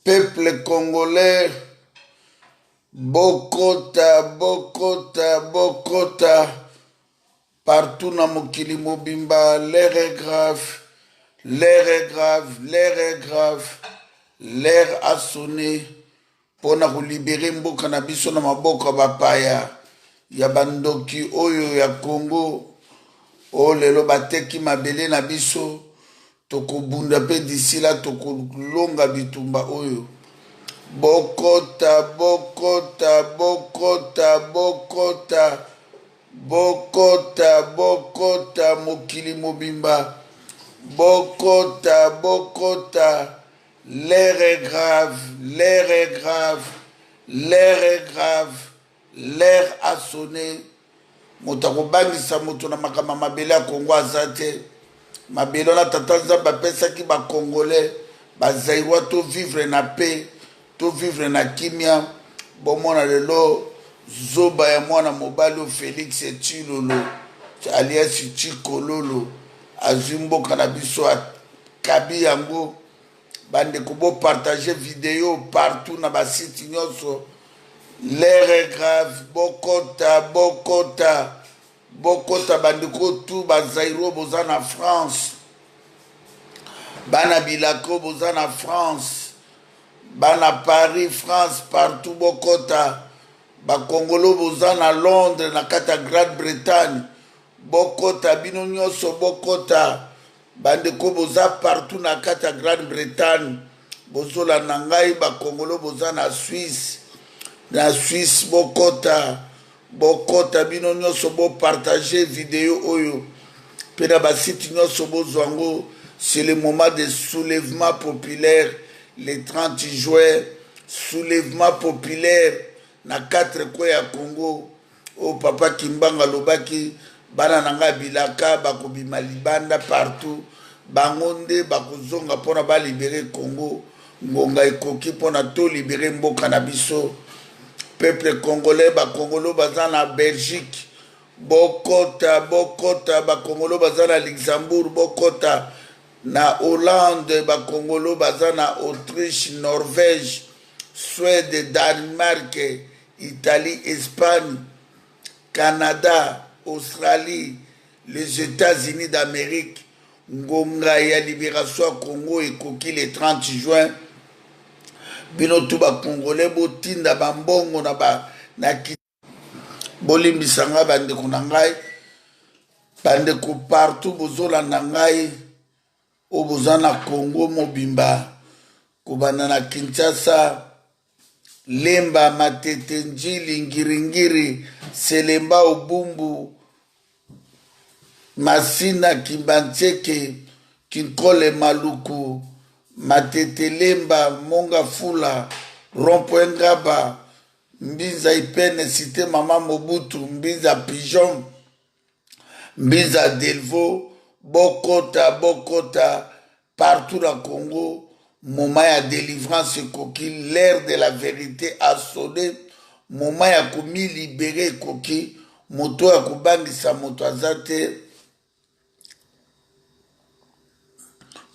Peuple congolais bokota bokota bokota partout na mokili mobimba, l'heure est grave, l'heure est grave, l'heure est grave, l'heure a sonné mpo na kolibere mboka na biso na maboko ya bapaya ya bandoki oyo ya Congo oyo lelo bateki mabele na biso. Tokobunda mpe disila tokolonga bitumba oyo. Bokota bokota bokota bokota bokota bokota mokili mobimba, bokota bokota, l'heure est grave, l'heure est grave, l'heure est grave, l'heure a sonné. Moto akobangisa moto na makambo ya mabele ya Kongo aza te. Mabele wana tata Nzambe apesaki ba Congolais, ba Zaïrois, to vivre na paix, to vivre na kimia. Bomona lelo zoba ya mwana mobali oyo Félix Tshilolo alias Tshikololo azwi mboka na biso, akabi yango. Bandeko, bopartage video partout na basite nyonso. L'heure est grave, bokota bokota bokota. Bandeko tu ba Zaïrois boza na France, bana bilako boza na France, bana Paris, France, partout bokota. Bakongolo boza na Londres, na kati ya Grande-Bretagne, bokota. Bino nyonso bokota. Bandeko boza partout na kati ya Grande-Bretagne, bozolanda ngai. Bakongolo boza na Suisse, na Suisse, bokota bokota. Bino nyonso bopartage video oyo mpe na basite nyonso bozwa yango. C'est le moment de soulèvement populaire le 30 juin, soulèvement populaire na quatre coins ya Congo. Oyo papa Kimbangu alobaki: bana na ngai bilaka bakobima libanda partout, bango nde bakozonga mpona balibere Congo. Ngonga ekoki mpona tolibere mboka na biso, peuple congolais. Bakongolo baza na Belgique, bokota bokota. Bakongolo baza na Luxembourg, bokota. Na Hollande, bakongolo baza na Autriche, Norvège, Suède, Danemark, Italie, Espagne, Canada, Australie, les États-Unis d'Amérique, ngonga ya libération ya Congo ekoki le 30 juin. Bino tu bacongolais, botinda bambongo na ba na bolimbisa ngai, bandeko na ngai, bandeko partout bozolanda ngai, oyo boza na Congo mobimba, kobanda na Kinshasa, Lemba, Matete, Njili, Ngiringiri, Selemba, Obumbu, Masina, Kimbanseke, Kinkole, Maluku, Matete, Lemba, Monga Fula, Rond-Point Ngaba, Mbinza Ipene, Cité Mama Mobutu, Mbinza Pigeon, Mbinza Delvaux, bokota bokota partout na Congo. Moment ya délivrance ekoki, l'heure de la vérité a sonné. Moment ya komilibere ekoki. Moto ya kobangisa moto aza te.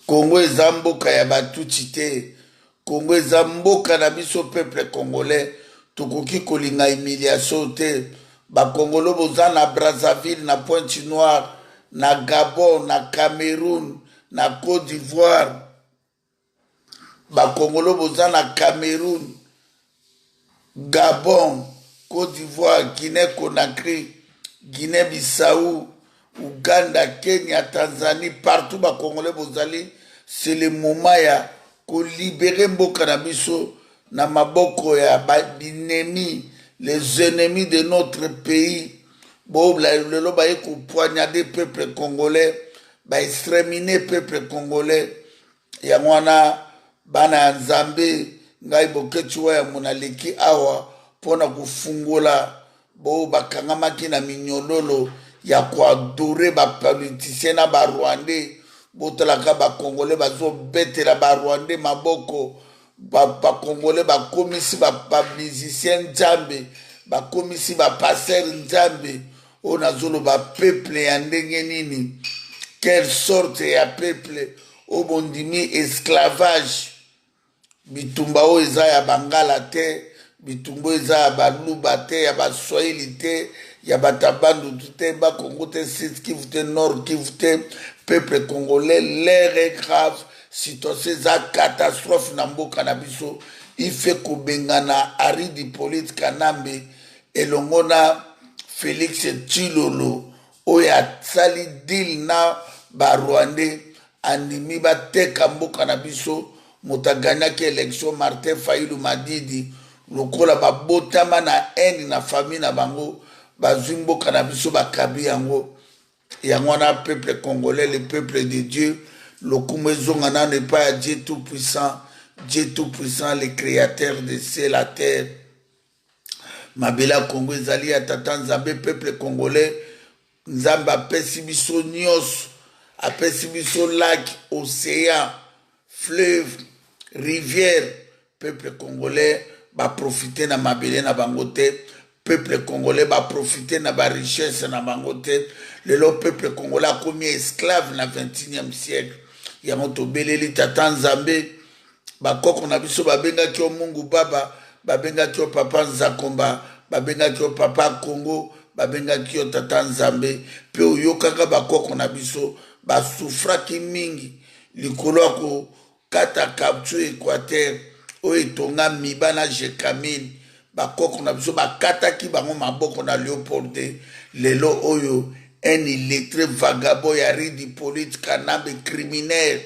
Congo eza mboka ya batutsi te. Congo eza mboka na biso, peuple congolais. Tokoki kolinga humiliation te. Bakongolo boza na Brazzaville, na Pointe Noire, na Gabon, na Cameroun, na Côte d'Ivoire, bakongolo boza na Cameroun, Gabon, Côte d'Ivoire, Guinée Conakry, Guinée Bissau, Uganda, Kenya, Tanzanie, partout bakongolais bozali, c'est le moment ya kolibere mboka na biso na maboko ya binemi, les ennemis de notre pays. Bo lelo baye kopoignarder peuple congolais, baexterminer peuple congolais. Yango wana, bana ya Nzambe, ngai Boketi wa ya monaleki awa mpona kofungola bo bakangamaki na minyololo ya koadorer bapoliticien na Barwandais. Botalaka, bacongolais bazobetela Barwandais maboko. Bacongolais bakomisi bamusicien Nzambe, bakomisi bapasteur Nzambe. Oyo nazoloba, peuple ya ndenge nini? Quelle sorte ya peuple oyo bondimi esclavage? Bitumba oyo eza ya bangala te, bitumba oyo eza ya baluba te, ya baswahili te, ya bato ya Bandundu te, Bakongo te, Sud Kivu te, Nord Kivu te. Peuple congolais, l'heure est grave, situation eza catastrophe na mboka na biso. Ife kobengana Aridi Hippolyte Kanambe elongo na Felix Tshilolo oyo asali deal na ba Rwandais, andimi bateka mboka na biso. Moto agagnaki election Martin Fayulu Madidi, lokola babotama na haine na famille na bango, bazwi mboka na biso bakabi yango. Yango wana peuple congolais, le peuple de Dieu, lokumu ezonga nano epai ya Dieu tout puissant, Dieu tout puissant, le créateur de ciel la terre. Mabele ya Congo ezali ya tata Nzambe. Peuple congolais, Nzambe apesi biso nyonso, apesi biso lac, océan, fleuve, rivière. Peuple congolais baprofite na mabele na bango te, peuple congolais baprofite na barichesse na bango te. Lelo peuple congolais akomi esclave na 21e siècle. Yango tobeleli tata Nzambe. Bakoko na biso babengaki yo Mungu Baba, babengaki yo Papa Nzakomba, babengaki yo Papa Congo, babengaki yo tata Nzambe, mpe oyokaka bakoko na biso basufraki mingi likolo ya kokata capture Équateur oyo etonga Miba na Gécamines. Bakoko na biso bakataki bango maboko na Léopold te. Lelo oyo un illettré vagabond ya Ridi Hippolyte Kanambe, criminel,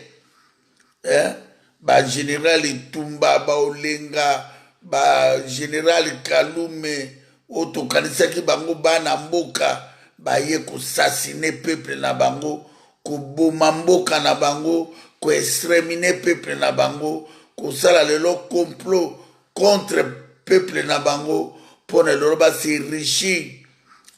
eh? Ba général Etumba, baolenga ba général Kalume oyo tokanisaki bango bana mboka, baye kosasine peuple na bango, koboma mboka na bango, koexterminer peuple na bango, kosala lelo complot contre peuple na bango mpo na lelo bas'enrichir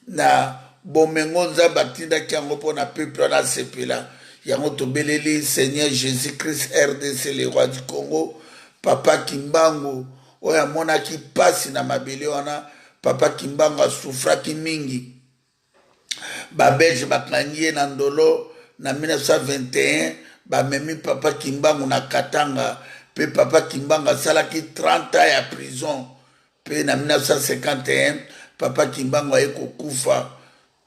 na bomengo Nzambe atindaki yango mpo na peuple wana asepela. Yango tobeleli Seigneur Jésus Christ RDC, le roi du Congo, Papa Kimbangu oyo amonaki mpasi na mabele wana. Papa Kimbangu asufraki mingi. Babelge bakangi ye na Ndolo na 1921, bamemi Papa Kimbangu na Katanga, mpe Papa Kimbangu asalaki 30 ans ya prison. Mpe na 1951 Papa Kimbangu aye kokufa.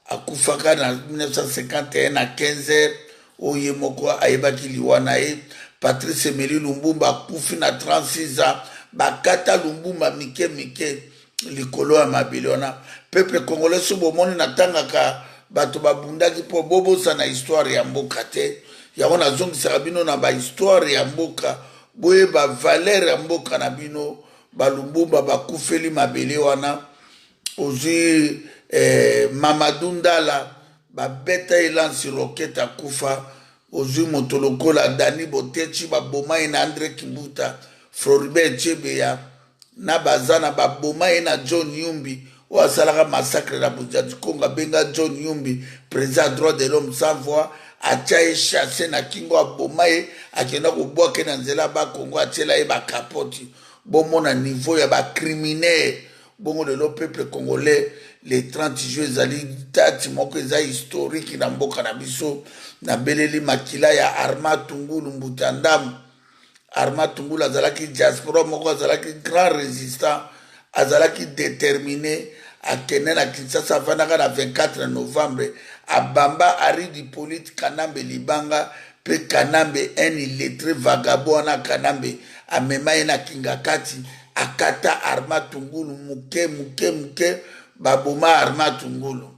Akufaka na 1951 na 15 heures oyo ye moko ayebaki liwa na ye. Patrice Emery Lumumba akufi na 36 ans, bakata Lumumba mike mike likolo ya mabele wana. Peuple congolais, so bomoni natangaka bato babundaki mpo bobosana histoire ya mboka te. Yango nazongisaka bino na bahistoire ya mboka, boyeba valeur ya mboka na bino. Balumbumba bakufeli mabele wana. Ozwi Mamadou Ndala, babeta ye lance roquette, akufa. Ozwi moto lokola Dani Botechi, baboma ye na Andre Kimbuta. Floribert Chebeya na baza na baboma ye na John Yumbi oyo asalaka massacre na Bunza Kongo. Abenga John Yumbi président droit de l'homme sans voix, atia ye chasse na kingo, aboma ye, akenda kobwaka ye na nzela Bakongo, atiela ye bakapoti. Bomona niveau ya bacriminel. Bongo lelo peuple congolais, le 30 juin ezali date moko eza historique na mboka na biso. Nabeleli makila ya Arma Tungulu Mbuta Ndamu. Arma Tungulu azalaki diaspora moko, azalaki grand résistant, azalaki déterminé. Akende na Kinshasa, avandaka na 24 novembre, abamba Aridi Hippolyte Kanambe libanga, mpe Kanambe, un illettré vagabond wana, Kanambe amema ye na Kingakati, akata Arma Tungulu moke moke moke, baboma Arma Tungulu.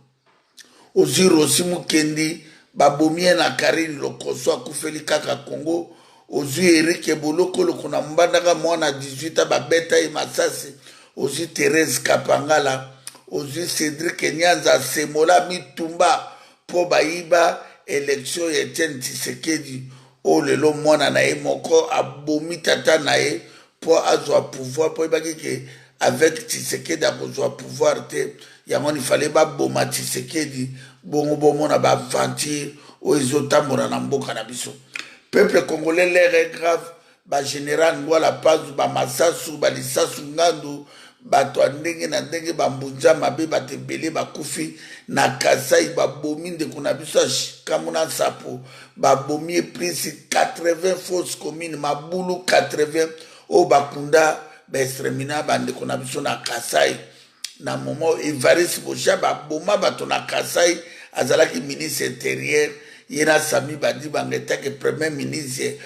Ozwi Rosi Mukendi, babomi ye na Karine Lokoso, akufeli kaka Congo. Ozwi Erike Bolokoloko na Mbandaka, mwana 18, babeta ye masasi. Ozwi Therese Kapangala, ozwi Cédrik Nyanza Semola Mitumba mpo bayiba élection ya Etienne Tshisekedi, oyo lelo mwana na ye moko abomi tata na ye mpo azwa pouvoir, mpo oyebaki ke avec Tshisekedi akozwa pouvoir te. Yango nifale baboma Tshisekedi. Bongo bomona baaventure oyo ezotambola na mboka na biso. Peuple congolais, l'heure est grave. Bagénéral Ngwala Pazu, bamasasu, balisasu ngandu, bato ya ndenge na ndenge, bambunja mabe, bato ebele bakufi na Kasai. Babomi ndeko na biso ya Kamuna Nsapo, babomi ye plus 80 fosses communes, mabulu 80. Oyo bakunda baestremina bandeko na biso na Kasai na momo Evariste Boshab aboma bato na Kasai, azalaki ministre intérieur, ye na Sami Badibanga etake premier ministre,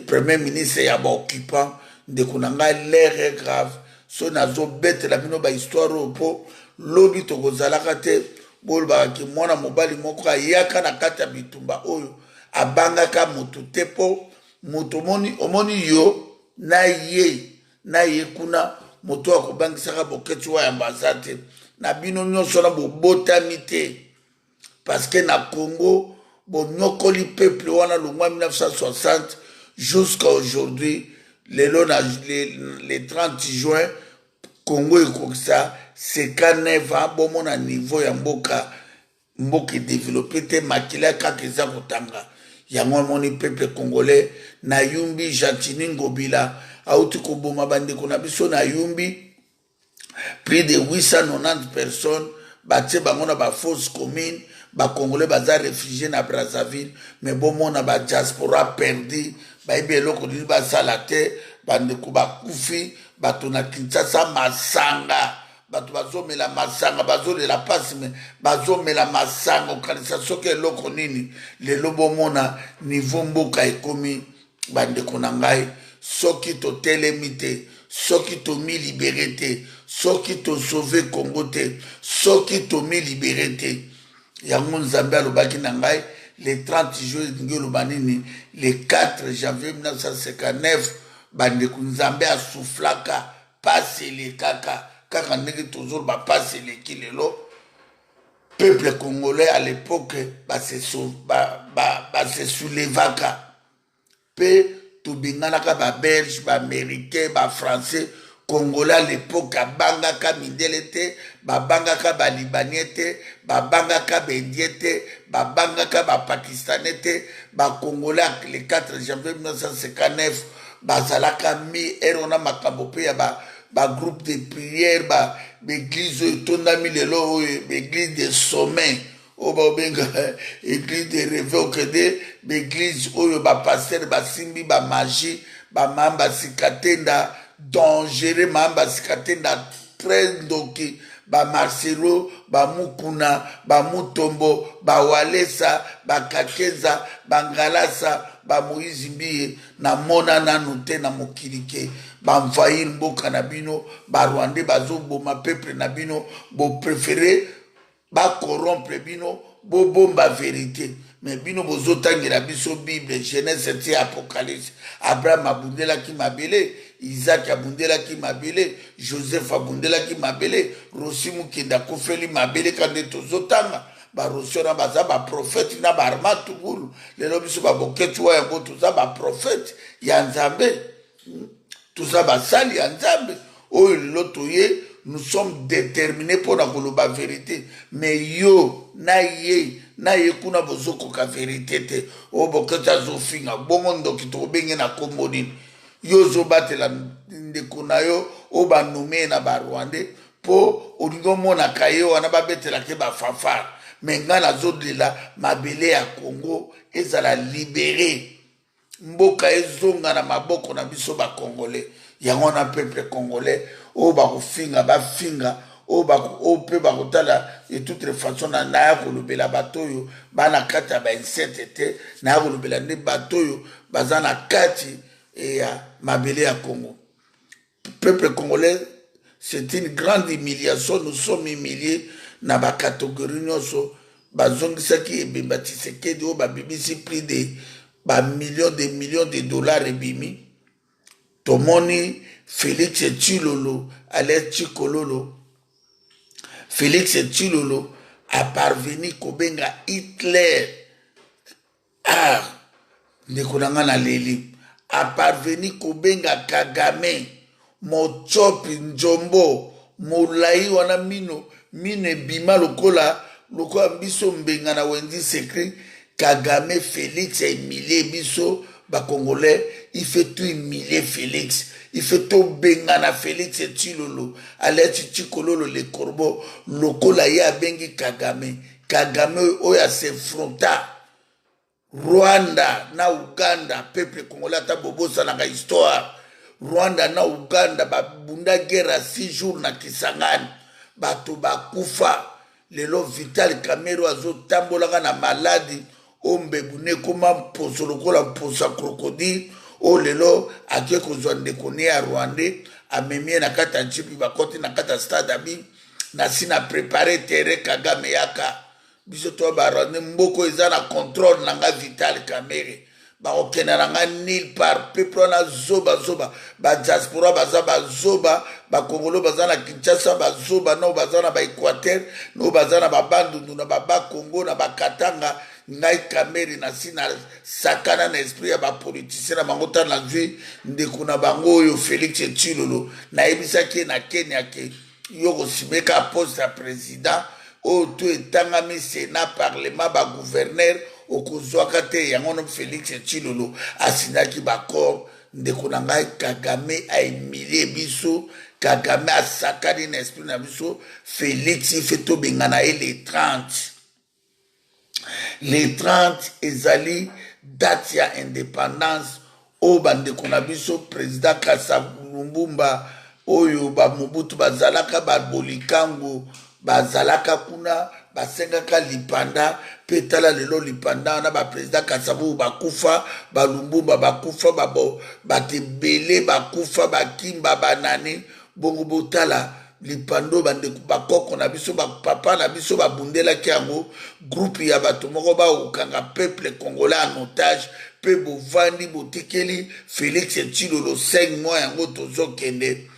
premier ministre ya baoccupant. Ndeko na ngai, l'air est grave. So nazobetela bino bahistoire oyo mpo lobi tokozalaka te bolobaka ke mwana mobali moko ayaka na kati ya bitumba oyo abangaka moto te, mpo moto omoni, omoni yo na ye na ye kuna, moto oyo akobangisaka Boketshu wa Yambo aza te. Na bino nyonso wana bobotami te, parce que na Congo bonyokoli peuple wana longwa 1960 jusqu'à aujourd'hui. Lelo na le 30 juin, Congo ekokisa 59 ans. Bomona niveau ya mboka, mboka edevelope te, makila kaka eza kotanga. Yango amoni peuple congolais na Yumbi, Gentiny Ngobila auti koboma bandeko na biso na Yumbi, plus de 890 personnes batie bango na bafosse commune. Bacongolais baza réfugié na Brazzaville, mais bomona badiaspora perdu, bayebi eloko nini basala te. Bandeko bakufi, bato na Kinshasa masanga, bato bazomela masanga, bazolela mpasi, me bazomela masanga, okanisa soki eloko nini. Lelo bomona niveau mboka ekomi. Bandeko na ngai, soki totelemi te, soki tomilibere te, soki tosauve Congo te, soki tomilibere te, yango Nzambe alobaki na ngai le 30 juin elingi oloba nini? Le 4 janvier 1959, bandeko, Nzambe asuflaka pasi elekaka kaka ndenge tozoloba pasi eleki lelo. Peuple congolais à l'époque base ba, ba, soulevaka mpe tobenganaka babelge, baaméricain, bafrançais. Congolais à l'époque abangaka mindele te, babangaka balibanais te, babangaka baindien te, babangaka bapakistanais te. Bacongolais le 4 janvier 1959 bazalaka mi ere wana makambo mpe ya ba bagroupe de prière, baeglise oyo etondami lelo oyo, baeglise de sommet oyo baobenga église de réveil, okende baeglise oyo bapasteur basimbi bamagie, bamamba sikatenda dangereux, mamba sikatenda très ndoki, bamarcelo, bamukuna, bamutombo, bawalesa, bakakeza, bangalasa, bamoïse Mbiye. Namona nanu te na mokili ke baenvahir mboka na bino, barwandais bazoboma peuple na bino, boprefere bacorrompre bino, bobomba verité. Me bino bozotangela biso Bible, Genèse ti Apocalypse. Abraham abundelaki mabele, Isaac abundelaki mabele, Joseph abundelaki mabele, Rosi Mukende akufeli mabele. Ka nde tozotanga barosi wana baza baprofete na baarma tugulu. Lelo biso baboketi wa yango toza baprofete ya Nzambe, toza basali ya Nzambe oyo lelo toye, nous sommes déterminés mpo na koloba verité. Mais yo na ye na ye kuna bozokoka verité te. Oyo Boketi azofinga bongo ndoki, tokobenge na nkombo nini? Yo ozobatela ndeko na yo oyo banome ye na barwandais mpo olingi omonaka ye wana babetelaka ye bafanfare. Me ngai nazolela mabele ya Congo ezala libere, mboka ezonga na maboko na biso bacongolais. Yango wana peuple congolais, oyo bakofinga bafinga, oyo mpe bakotala, de toute façon naya kolobela bato oyo bana kati ya bainsete te, naya kolobela nde bato oyo baza na kati ya mabele ya Congo. Peuple congolais, c'est une grande humiliation, nous sommes humiliés na bacatégorie nyonso. Bazongisaki ebemba Tshisekedi oyo babimisi plus de bamillion de millions de dollars ebimi. Tomoni Félix Tshilolo alias Tshikololo, Félix Tshilolo aparveni kobenga Hitler. Ah, ndeko na ngai, naleli. Aparveni kobenga Kagame motsopi nzombo molai wana, mino mino ebima lokola lokola biso mbenga na wenzi secret. Kagame, Félix ahumilie biso bacongolais. Il fait tout humilier Félix, il fait tobengana Félix Tshilolo alias Tshikololo le corbeau, lokola ye abengi Kagame. Kagame oyo asefronta Rwanda na Uganda. Peuple congolais, ata bobosanaka histoire. Rwanda na Uganda babunda guerre ya 6 jours na Kisangani, bato bakufa. Lelo Vital Kamerhe azotambolaka na maladi oyo mbebu ne ekoma mposo lokola mposo ya crocodile, oyo lelo ake kozwa ndeko ne ya rwandais, amemi ye na kati ya jipi, bakoti na kati ya stade abi nasi na prepare terrain. Kagame yaka, biso to ba rwandais, mboko eza na controle na nga Vital Kamerhe, bakokenda na nga nulle part. Peuple wana zoba zoba, ba diaspora baza bazoba, bakongolo baza na Kinshasa bazoba, no baza na ba Equateur, no baza na babandundu, na babakongo, na bakatanga. Ngai Kamerhe nasi na sakana na esprit ya bapoliticien na bango. Ta nazwi ndeko na bango oyo Félix Tshilolo, nayebisaki ye na Kenya ke yo kosimeka poste ya président oyo to etangami sénat, parlement, bagouverneur, okozwaka te yango. No Félix Tshilolo asignaki baaccord. Ndeko na ngai, Kagame ahumilie biso, Kagame asakani na esprit na biso. Félix fe tobengana ye le 30. Le 30 ezali date ya indépendance oyo bandeko na biso président Kasa Lumbumba, oyo bamobutu bazalaka, babolikango bazalaka kuna, basengaka lipanda. Mpe tala lelo lipanda wana, baprésident Kasavubu bakufa, balumbumba bakufa, bato ebele bakufa, bakimba banani. Bongo botala lipanda oyo bandeko bakoko na biso, bapapa na biso babundelaki yango. Groupe ya bato moko bakokanga peuple congolais en otage, mpe bovandi, botikeli Félix Tshilolo 5 mois. Yango tozokende,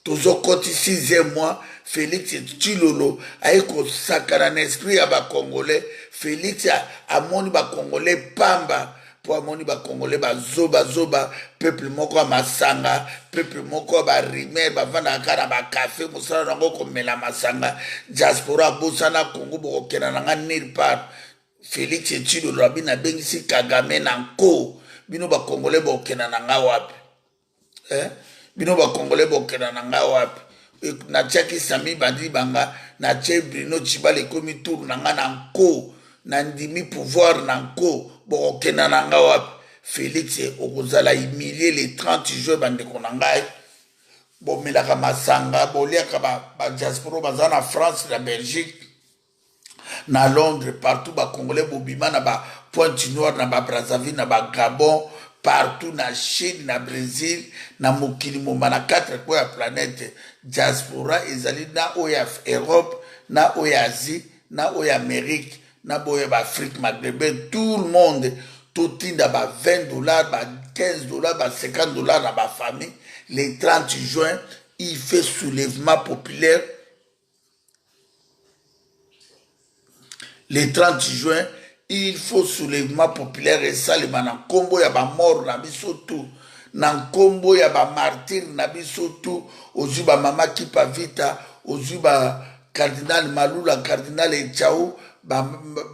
tozokoti 6e mois. Félix Tshilolo aye kosakana na esprit ya bacongolais. Félix amoni bacongolais pamba, mpo amoni bacongolais bazobazoba, peuple moko ya masanga, peuple moko ya barimer, bavandaka kaka na bakafe, mosala nango komela masanga. Diaspora abosana Congo, bokokenda na nga nulle part. Félix Tshilolo abi nabengisi Kagame na nko. Bino bacongolais bokokenda na nga wapi, eh? Bino bacongolais bokenda na nga wapi? Natiaki Sami Bandi Banga, natie Bruno Tshibala, ekomi tour na nga na nko, nandimi pouvoir na nko, bokokenda na nga wapi? Félix okozala humilie le 30 juin. Bandeko na ngai, bomelaka masanga, boliaka, badiaspora baza na France, na Belgique, na Londres, partout, bacongolais bobima na bapointe Noire, na baBrazzaville, na baGabon, partout, na Chine, na Brésil, na mokili moma, na quatre coins ya planète. Diaspora ezali na oyo ya Europe, na oyo ya Asie, na oyo ya Amérique, na boyo ya baAfrique, maghrébin, tout le monde. Totinda ba 20 $, ba 15 $, ba 50 $ na bafamille. Le 30 juin, il fait soulèvement populaire. Le 30 juin, il faut soulèvement populaire esalema na nkombo ya bamort na biso tu, na nkombo ya bamartyr na biso tu. Ozwi bamama Kipa Vita, ozwi bacardinal Malula, cardinal Echau,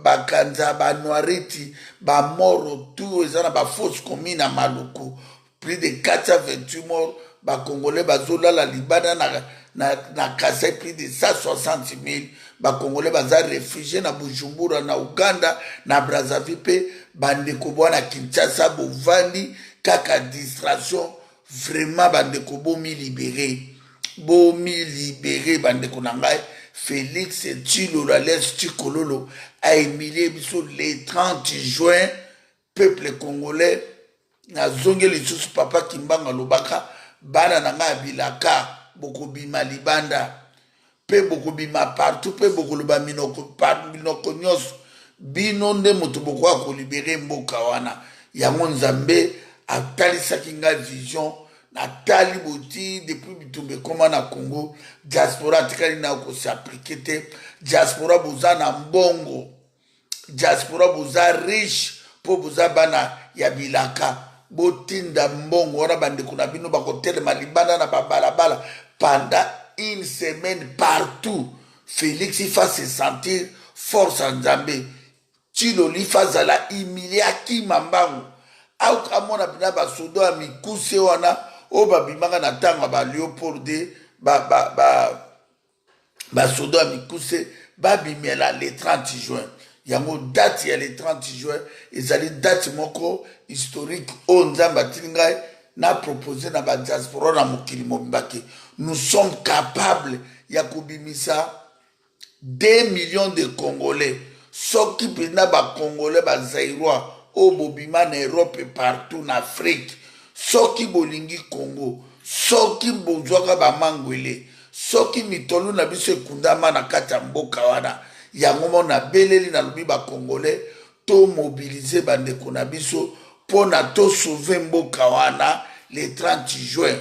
bakanza, banoiriti, bamoro tu eza na bafosse commune na Maluku, plus de 428 morts. Bacongolais bazolala libanda na Kasai, plus de 160 000 bacongolais baza réfugié na Bujumbura, na Uganda, na Brazzaville. Mpe bandeko bwana Kinshasa bovandi kaka distraction. Vraiment bandeko, bomilibere, bomilibere. Bandeko na ngai, Félix Tshilolo alias Tshikololo ahumilie biso le 30 juin. Peuple congolais, nazongi lisusu. Papa Kimbangu alobaka: "Bana na ngai ya bilaka, bokobima libanda mpe bokobima partout mpe bokoloba minoko, minoko nyonso. Bino nde moto bokoka kolibérer mboka wana." Yango Nzambe atalisaki ngai vision, natali boti depuis bitumba ekóma na Congo, diaspora atikali na kos'appliquer te. Diaspora boza na mbongo, diaspora boza riche mpo boza bana ya bilaka. Botinda mbongo wana, bandeko na bino bakotelema libanda na babalabala pendant une semaine partout. Félix, il faut se sentir force ya Nzambe. Tshilolo il faut azala humilie, akima mbangu, amona mpena basoda ya mikuse wana oyo babimaka na ntango ya baLéopold de basoda ya mikuse babimela le 30 juin. Yango date ya le 30 juin ezali date moko historique oyo Nzambe atili ngai. na propose na ba diaspora na mokili mobimba ke nous sommes capables ya kobimisa 2 millions de congolais. Soki mpenza ba congolais, ba zairois oyo bobima na Europe, partout na Afrique, soki bolingi Congo, soki bozwaka bamangwele, soki mitolu na biso ekundama na kati ya mboka wana, yango mo nabeleli, nalobi ba congolais tomobilize bandeko na biso mpo na tosauve mboka wana le 30 juin.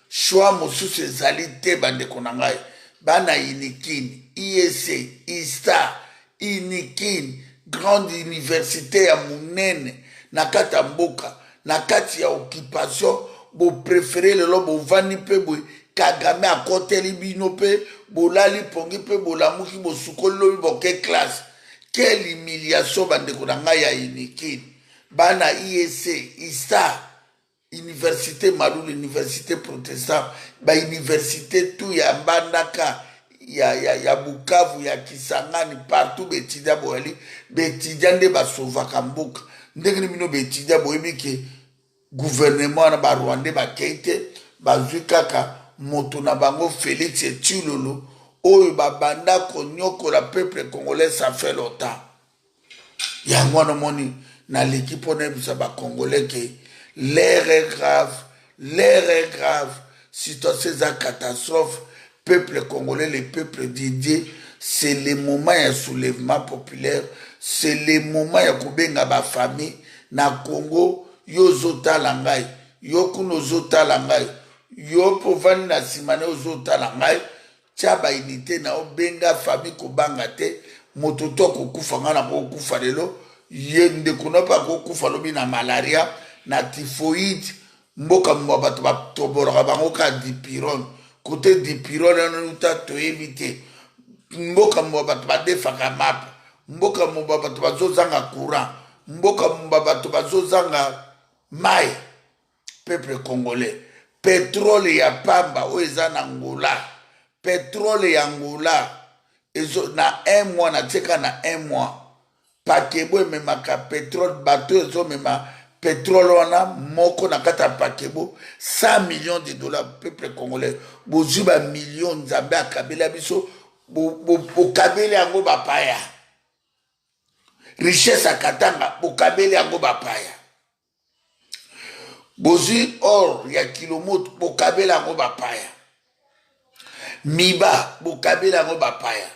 Choix mosusu ezali te, bandeko na ngai, bana Unikin, IEC, ISTA, Unikin, grande université ya monene na kati ya mboka, na kati ya occupation, boprefere lelo bovandi mpe boye, Kagame akoteli bino mpe bolali pongi mpe bolamuki, bosukoli, lobi boke classe. Quelle humiliation, bandeko na ngai ya Unikin, bana IEC, ISTA, université Malulu, université protestant, bauniversité tout ya Mbandaka, ya Bukavu, ya Kisangani, partout baétudiant boyali. Baétudiant nde basovaka mboka. Ndenge nini bino baétudiant boyebi ke gouvernement wana barwandais bakei te, bazwi kaka moto na bango Félix Tshilolo oyo babanda konyokola peuple congolais, ça fait longtemps. Yango wana omoni naleki mpo nayebisa bacongolais ke l'heure est grave, l'heure est grave, situation eza catastrophe. Peuple congolais, le peuple de Dieu, c'est le moment ya soulèvement populaire, c'est le moment ya kobenga bafamille na Congo. Yo ozotala ngai, yo kuna ozotala ngai, yo mpo ovandi na nsima na yo ozotala ngai, tia baunité na yo, benga famille, kobanga te. Moto to akokufa, ngai nakokufa lelo, ye ndeko na mpe akokufa lobi na malaria, na typhoïde. Mboka mwa bato batobolaka bango kaka dipyrone, kote dipyrone wana uta toyebi te. Mboka mwa bato badefaka mapa, mboka mwa bato bazozanga courant, mboka mwa bato bazozanga mai. Peuple congolais, pétrole ya pamba oyo eza na Angola, pétrole ya Angola ezo na un mois, natieka na un mois, paquebot ememaka pétrole, bato ezomema pétrole wana moko na kati ya paquebot, 100 millions de dollars. Peuple congolais, bozwi bamillion Nzambe akabela biso, bokabeli yango bapaya. Richesse akatanga, bokabeli yango bapaya. Bozwi or ya kilomoto, bokabela yango bapaya. Miba, bokabela yango bapaya.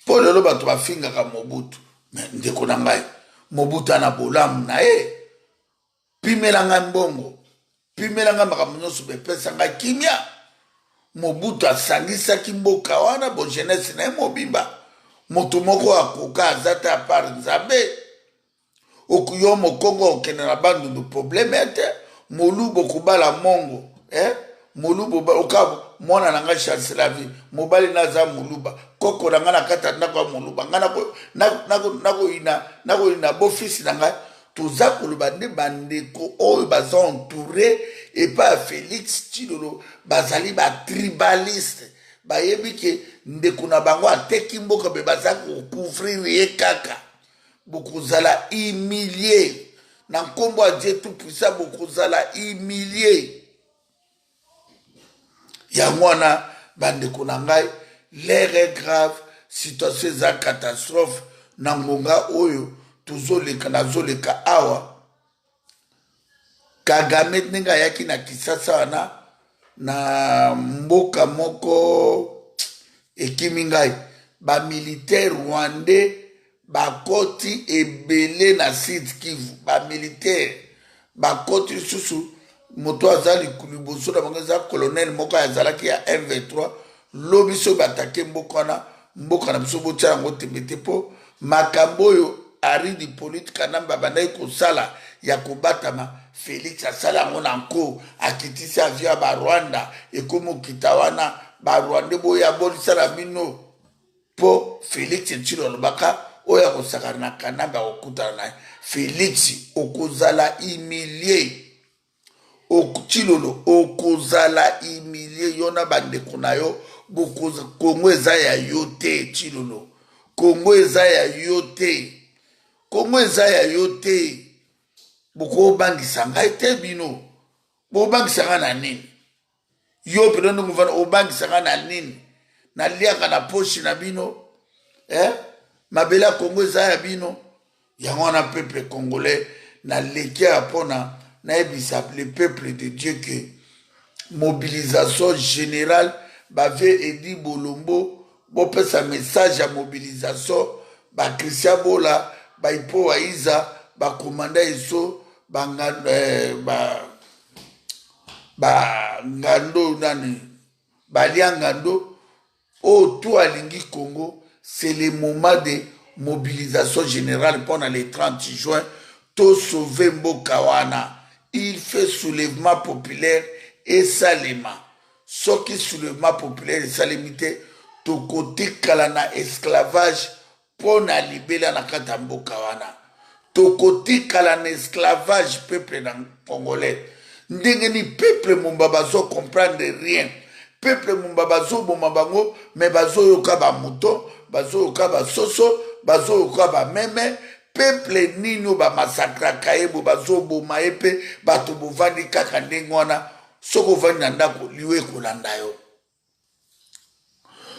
Mpo lelo bato bafingaka Mobutu, me ndeko na ngai, Mobutu ana bolamu na ye, pimela ngai mbongo, pimela ngai makambo nyonso, bepesa ngai kimia. Mobutu asangisaki mboka wana, bo jeunesse na ye mobimba. Moto moko akoka aza te à part Nzambe. Yo mokongo okende na Bandundu, problème ete moluba okobala mongo, eh? Moluba oka mwana na ngai Chance la vie, mobali na aza moluba, koko na ngai na kati ya ndako ya moluba, ngai nakoyina bofisi na ngai. Toza koloba nde bandeko oyo baza entouré epai ya Félix Tshilolo bazali batribaliste, bayebi ke ndeko na bango ateki mboka, mpe baza kocouvrir ye kaka. Bokozala humilie na nkombo ya Dieu tout puissant, bokozala humilie. Yango wana, bandeko na ngai, l'heure est grave, situation eza catastrophe. Na ngonga oyo tozoleka, nazoleka awa, Kagame ndenge ayaki na Kisasa wana, na mboka moko ekimi ngai, bamilitaire rwandais bakoti ebele na Sud Kivu, bamilitaire bakoti lisusu. Moto aza liboso na bango eza colonel moko azalaki ya M23. Lobi soki batake mboka wana, mboka na biso, botia yango tembe te, mpo makambo oyo Henri Hippolyte Kanambe abandaki kosala ya kobatama, Félix asala yango na nko, akitisi avion ya Barwanda, ekomi okita wana. Barwandais, boya bolisala bino, mpo Félix Tshilo alobaka oyo akosakana na Kanambe akokutana na ye. Félix, okozala humilie. Tshilolo, okozala humilie, yo na bandeko na yo. Kongo eza ya yo te, Tshilolo. Kongo eza ya yo te, Kongo eza ya yo te. Bokobangisa ngai te bino. Bobangisa ngai na nini? Yo mpenza ndenge ovanda obangisa ngai na nini? Naliaka na poshi na bino eh? Mabele ya Kongo eza ya bino. Yango wana peuple congolais, naleki awa mpona nayebisa le peuple de Dieu que mobilisation générale, bavie Edi Bolombo, bopesa message ya mobilisation, ba Christian Bola, ba Ipo Waiza, ba commanda Eso, ba ngando, eh, ba, ba ngando nani, balia ngando, oyo tout alingi Congo, c'est le moment de mobilisation générale mpona le 30 juin to sauver mboka wana. Il fait soulèvement populaire esalema. Soki soulèvement populaire esalemi te, tokotikala na esclavage mpo na libela na kati ya mboka wana. Tokotikala na esclavage peuple na congolais. Ndenge ni peuple mumba bazo comprendre rien. Peuple mumba bazoboma bango, me bazoyoka bamoto, bazoyoka basoso, bazoyoka bameme. Peuple nini oyo bamasakraka ye bo, bazoboma ye mpe bato bovandi kaka ndenge wana. Soki ovandi na ndako, liwa ekolanda yo.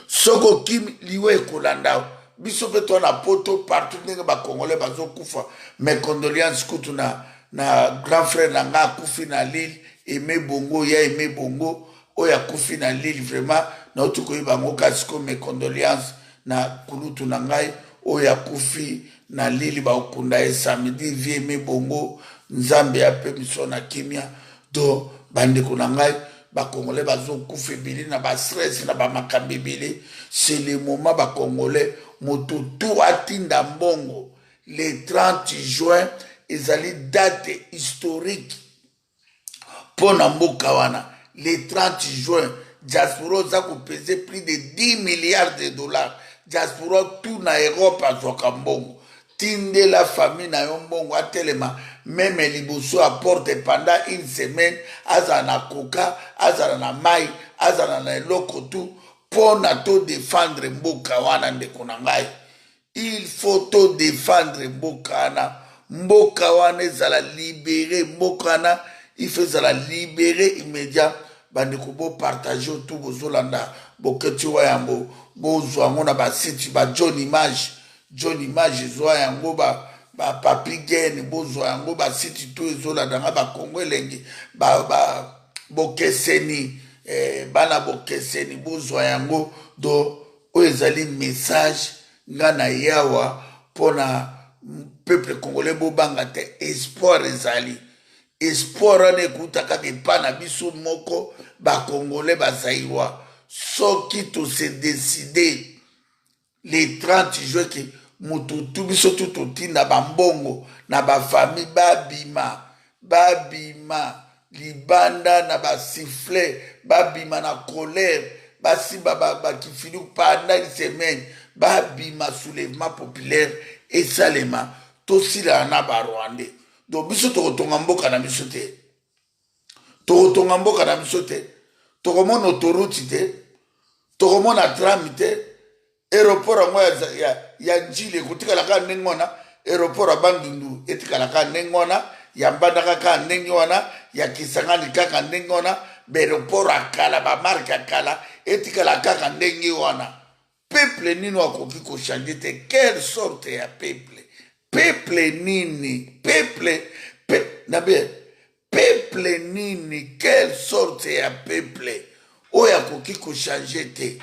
Soki okimi, liwa ekolanda yo. Biso mpe toa na poto partout ndenge bacongolais bazokufa. Mes condoléances kutu na grand frère na nga akufi na Lille, Aimé Bongo, ya Aimé Bongo oyo akufi na Lille, vraiment nauti koyeba yango kasi ko mes condoléances na kulutu na ngai oyo akufi na Lille, bakokunda ye samedi. Vie Aimé Bongo, Nzambe ape miso na kimia. Donc bandeko na ngai bacongolais bazokufa ebele na bastress na bamakambo ebele. C'est le moment bacongolais moto tu atinda mbongo. Le 30 juin ezali date historique mpo na mboka wana. Le 30 juin diaspora oza kopese plus de 10 milliards de dollars. Diaspora tout na Europe azwaka mbongo. Tindela famille na yo mbongo, atelema meme liboso ya porte pendant une semaine, azala na coca, azala na mai, azala na eloko tu mpo na to défendre mboka wana. Ndeko na ngai, il faut to défendre mboka wana. Mboka wana ezala libéré, mboka wana il faut ezala libéré immédiat. Bandeko, bopartage tu bozolanda boketi wa yango, bozwa yango na basite ba John Image, John Image ezwa yango, ba Papi Gen bozwa yango, basite tu ezolanda nga, bakongo elengi, ba bokeseni, bana bokeseni bozwa yango. Do oyo ezali message nga na yawa mpona peuple congolais. Bobanga te, espoir ezali. Espoir wana ekuta kaka epa na biso moko bacongolais bazaïrois. Soki tose décide le 30 juin ke moto tu biso tu totinda bambongo na bafamille, babima, babima libanda na basifflet, babima na colère, basimba bakifili pendant une semaine, babima, soulèvement populaire esalema, tosilana na barwandais. Donc biso tokotonga mboka na biso te, tokotonga mboka na biso te, tokomona autoroute te, tokomona tram te. Aéroport yango ya Njili ekotikala kaka ndenge wana, aéroport ya Bandundu etikala kaka ndenge wana, ya Mbandaka kaka ndenge wana, ya Kisangani kaka ndenge wana. Baaéroport ya kala, bamarke ya kala etikala kaka ndenge wana. Peuple nini akoki kochange te? Quelle sorte ya peuple? Peuple nini? Peuple nabe peuple nini? Quelle sorte ya peuple oyo akoki kochange te?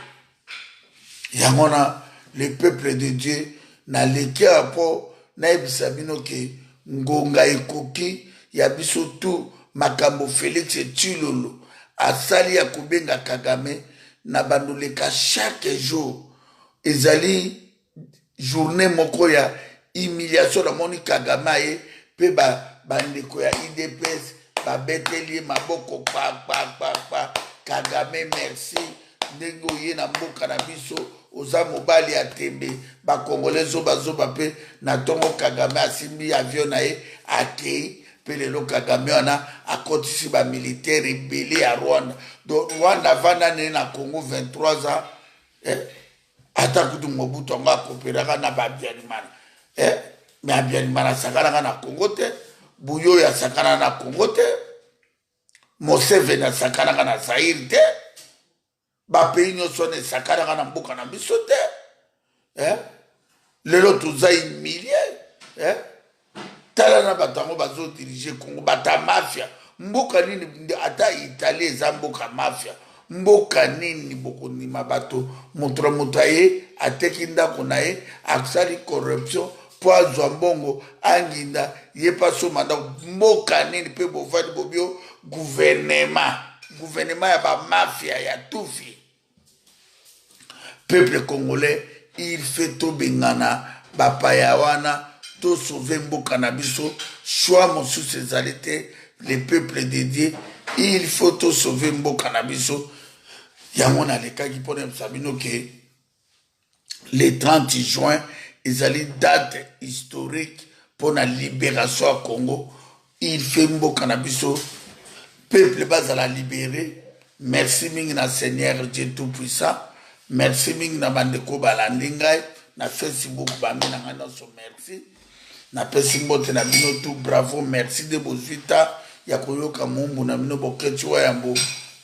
Yango na le peuple de Dieu, naleki awa mpo nayebisa bino ke ngonga ekoki ya biso tu. Makambo Félix Tshilolo asali ya kobenga Kagame na bandoleka chaque jour ezali journée moko ya humiliation. Namoni Kagame aye mpe bandeko ya UDPS babeteli ye maboko kpakpakpakpa. Kagame, merci ndenge oye na mboka na biso, oza mobali ya tembe. Bakongole zobazoba mpe na ntongo Kagame asimbi avion na ye akei. Mpe lelo Kagame wana akotisi bamilitaire ebele ya Rwanda. Donc Rwanda avanda nene na Congo 23 ans, eh? Ata kutu Mobutu yango akoperaka na babialimana, eh? Me Abialimana asakanaka na Congo te. Buyoyo asakana na Congo te, Museveni asakanaka na Zaire te, bapays nyonso wana esakanaka na mboka na biso te eh? Lelo toza humilie eh? Tala na bato yango bazodirige Congo, bato ya mafia. Mboka nini? Ata Italie eza mboka mafia. Mboka nini bokondima bato, moto na moto aye ateki ndako na ye, asali corruption mpo azwa mbongo, anginda ye mpe asomba ndako? Mboka nini mpe bovandi bobio gouvernement, gouvernement ya bamafia ya tufi? Peuple congolais, il fait tobengana bapaya wana, tosauve mboka na biso. Choix mosusu ezali te. Le peuple de Dieu, il faut tosauve mboka na biso. Yango nalekaki mpona yebisa bino ke le 30 juin ezali date historique mpona libération ya Congo. Il fait mboka na biso, peuple bazala libéré. Merci mingi na Seigneur Dieu tout puissant. Merci mingi na bandeko balandi ngai na Facebook, bami na ngai nyonso, merci. Napesi mbote na bino tout. Bravo, merci de bozwi ta ya koyoka mumbu na bino Boketi wa Yambo.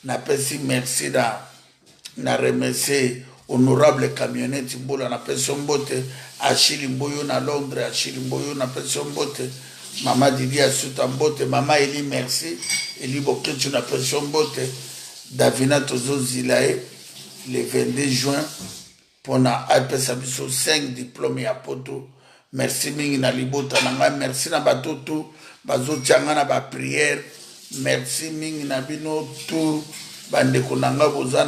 Napesi merci na remercier honorable camionnette Mbola, napesi yo mbote. Achille Mboyo na Londres, Achille Mboyo, napesi yo mbote. Mama Didi Asuta, mbote. Mama Eli, merci. Eli Boketshu, napesi yo mbote. Davina, tozozila ye le 22 juin mpona apesa biso 5 diplôme ya poto. Merci mingi na libota na ngai, merci na bato tu bazotia ngai na baprière. Merci mingi na bino tu, bandeko na ngai boza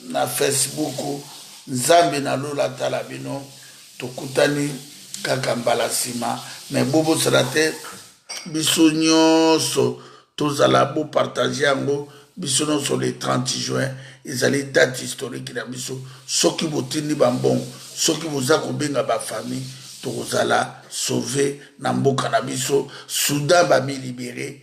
na Facebook. Nzambe na lola atala bino. Tokutani kaka mbala nsima, me bobosana te, biso nyonso tozala, bopartage yango, biso nyonso. Le 30 juin ezali date historique na biso. Soki botindi bambongo, soki boza kobenga bafamille, tokozala sauve na mboka na biso. Soudan bamilibere,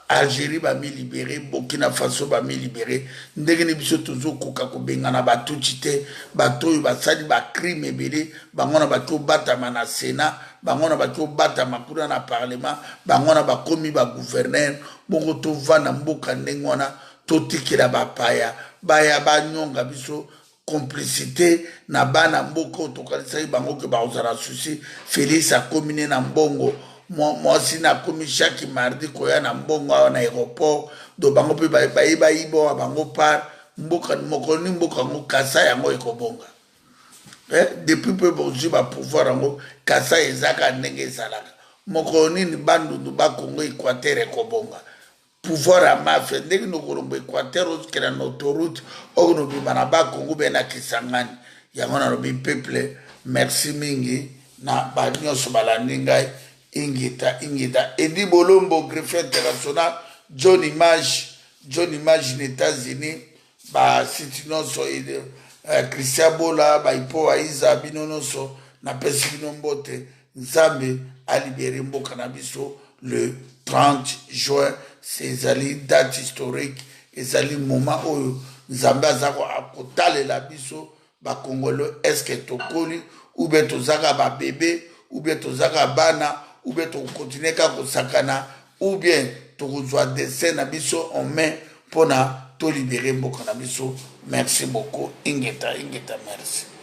Algérie bamilibere, Burkina Faso bamilibere. Ndenge ni biso tozokoka kobengana Batutsi te, bato oyo basali bacrime ebele, bango na baki obatama na Sénat, bango na baki obatama kuna na parlement, bango na bakomi bagouverneur. Bongo tovanda mboka ndenge wana, totikela bapaya baya banyonga biso? Complicité na bana mboka oyo tokanisaki bango ke bakozala susi. Félix akomi ne na mbongo, mwasi na akomi chaque mardi koya na mbongo awa na aéroport. Do bango mpe bayeba yiba bango par mboka moko ni mboka yango kasa yango ekobonga eh, depuis mpe bozwi bapouvoir yango, kasa ezaka ndenge ezalaka. Mokolo nini Bandundu, Bakongo, Équateur ekobonga? Pouvoir ya mafia, ndenge nokolomba Équateur, ozokenda na autoroute, okonobima na Bakongo be na Kisangani. Yango nalobi, peuple, merci mingi na banyonso balandi ngai. Ingeta, ingeta. Edi Bolombo, greffier international, John Image, John Image na États-Unis, basite nyonso, Christian Bola, baipo aiza, bino nyonso napesi bino mbote. Nzambe alibere mboka na biso le 30 juin. Ezali date historique, ezali moment oyo Nzambe aza kotalela biso Bakongolo. Est-ce tokoli ou bien tozaka babebe, ou bien tozaka bana, ou bien tokokontinue kaka kosakana, ou bien tokozwa destin na biso en main mpona tolibere mboka na biso? Merci beaucoup. Ingeta, ingeta, merci.